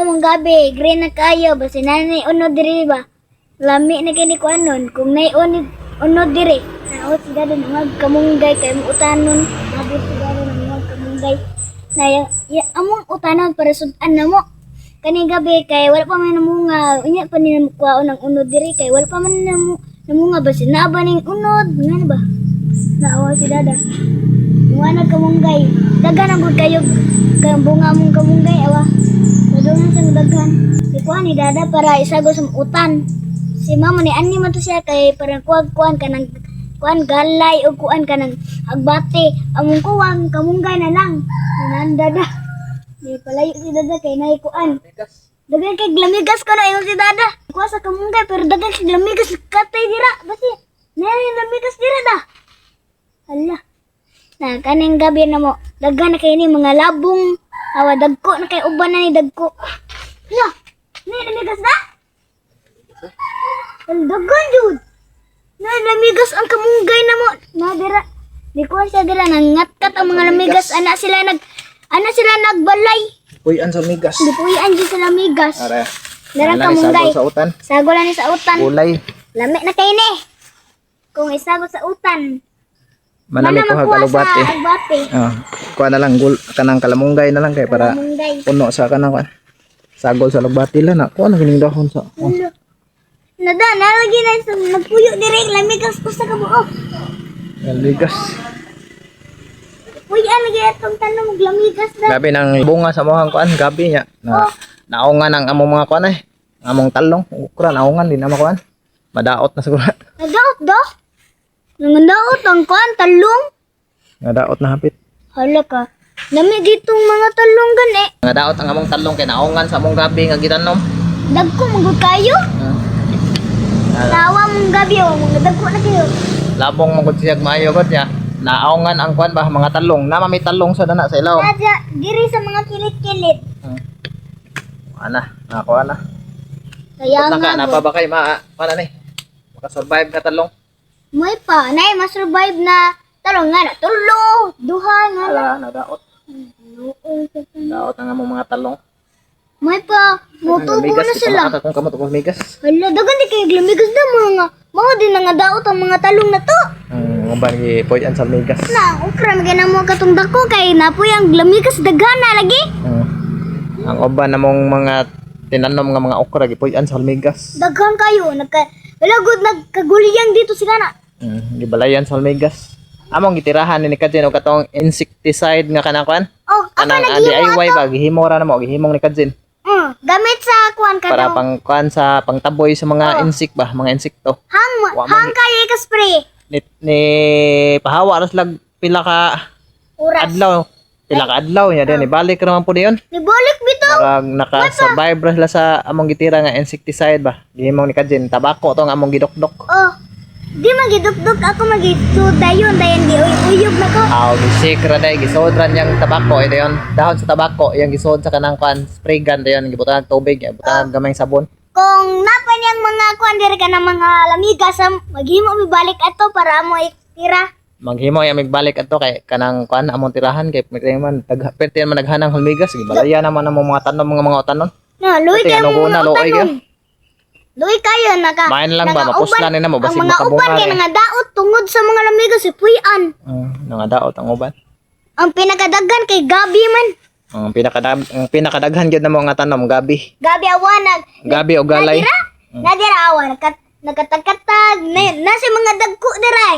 Tanaw mong gabi, green na kayo, basta nanay unod diri ba? Lami na kini kuanon, kung nay unod unod diri. Tanaw si Dada nang kamunggay kay mo utanon, mabot si Dada nang kamunggay. Na ya, ya, among utanon para sud-an na mo. Kaning gabi kay wala pa man namunga, unya pa ni kuwaon ang unod diri kay wala pa man namunga basta naa ba ning unod, nga na ba? Naawa si Dada. Bunga na kamunggay. Daghan ang gud kayo kay bunga mong kamunggay awa. Padungan sa daghan. Ikuha ni Dada para isago sa utan. Si Mama ni ani man to siya kay para kuwag kuan kanang kuan galay o kuan kanang agbate. Among kuwang kamunggay na lang. Nanan Dada. Di palayo si Dada kay nay kuan. Daghan kay glamigas ko na ingon si Dada. Kuha sa kamunggay pero daghan kay glamigas katay dira. Basi nay lamigas dira da. Hala. Na kaning gabi na mo, daghan na kay ni mga labong. Awa dagko na kay uban na ni dagko. Hala, ni lamigas na? Ang daghan jud. Na lamigas ang kamunggay na mo. Na dira. Di ko siya dira nangatkat ang mga lamigas ana sila nagbalay. Puy-an sa migas. Gipuy-an jud sa lamigas. Ara. Darang Wala ni kamunggay. sagol sa utan. Sagol na ni sa utan. Gulay. Lami na kay ni. Kung isagol sa utan. Manami ko makuha sa agbate. agbate. Ah, kuha na lang gul kanang kalamungay na lang kay para Kamunggay. puno sa kanang kuan. Sagol sa lugbati lang na. Kuha na kining dahon sa. Oh. Ano? Nada, nalagi na sa nagpuyo dire lamigas usa ka buok. Lamigas. Puyan lagi atong tanom og lamigas na. Gabi nang bunga sa mohang kuan, gabi niya. Na naungan ang among mga kuan eh. Ang among talong, ukra naungan di na makuan. Madaot na siguro. Nadaot do. Nangandaot ang kuan talong. Nadaot na hapit. Hala ka. Lami gitong mga talong gani. Nadaot ang among talong kay naungan sa among gabi nga gitanom. Dagko magud kayo. Ah. Tawa mong gabi oh, mga dagko na kayo. Labong mo gud siya maayo gud niya. Naungan ang kuan ba mga talong. Na may talong sa dana sa ilaw. Nadya diri sa mga kilit-kilit. Ana, nakuha na. Kaya Na ka, nga napa ba kay ma kuan ni? Makasurvive nga talong. May pa, nay mas-survive na talong nga na tulo, duha nga na. Ala, nadaot. Noong sa Daot ang among mga talong. May pa, motubo na sila. Kung kamot kung migas. Hala, dagan di kayo glamigas na mga mao din na nga daot ang mga talong na to. Ang uban gi puy-an sa migas. Na, okra na na mo katong dako kay napoy ang glamigas daghan na lagi. Ang uban namong mga tinanom nga mga okra gipuy-an sa migas. Daghan kayo nagka wala gud nagkaguliyang dito sila na. Gibalayan sa migas. Among gitirahan ni Kajin og katong insecticide nga kanang kuan. Oh, ako Kanang naghimo DIY ba gihimo ra namo gihimong ni Kajin Gamit sa kuan para kanang pang kuan sa pangtaboy sa mga insect ba, mga insekto. hang Wa man hang kayo ka spray. Ni pahawa ra sila pila ka Oras. adlaw. Pila ka adlaw niya din ibalik ra man po diyon. Nibolik bitaw. Parang naka-survive ra sila sa among gitira nga insecticide ba. Gihimong ni Kajin tabako to nga among gidokdok. Oh. Di magidukduk ako magisuda dayon dayon di uyog na ko. Aw, gisik ra day gisod ra niyang tabako eh dayon. Dahon sa tabako iyang gisod sa kanang kuan spray gun dayon gibutangan tubig, gibutangan gamay sabon. Kung napa niyang mga kuan diri ka ng mga lamigas maghimo mi balik ato para mo itira. Maghimo ay balik adto kay kanang kuan among tirahan kay man perti man naghanang hulmigas gibalaya naman among mga tanom mga utanon. No, luoy Pati kayo ano mga guna, luoy utanon. Luoy kayo naka. Main lang ba, naka- mapuslan ni namo, Ang basig mga makabunga uban kay eh. nga daot tungod sa mga lamigas si puy-an. Nangadaot ang uban. Ang pinakadaghan kay Gabi man. Ang pinakadaghan gyud namo nga tanom gabi. Gabi awanag. Gabi o galay. Nadira, nadira awa nagkatagkatag na, nasa mga dagko diray.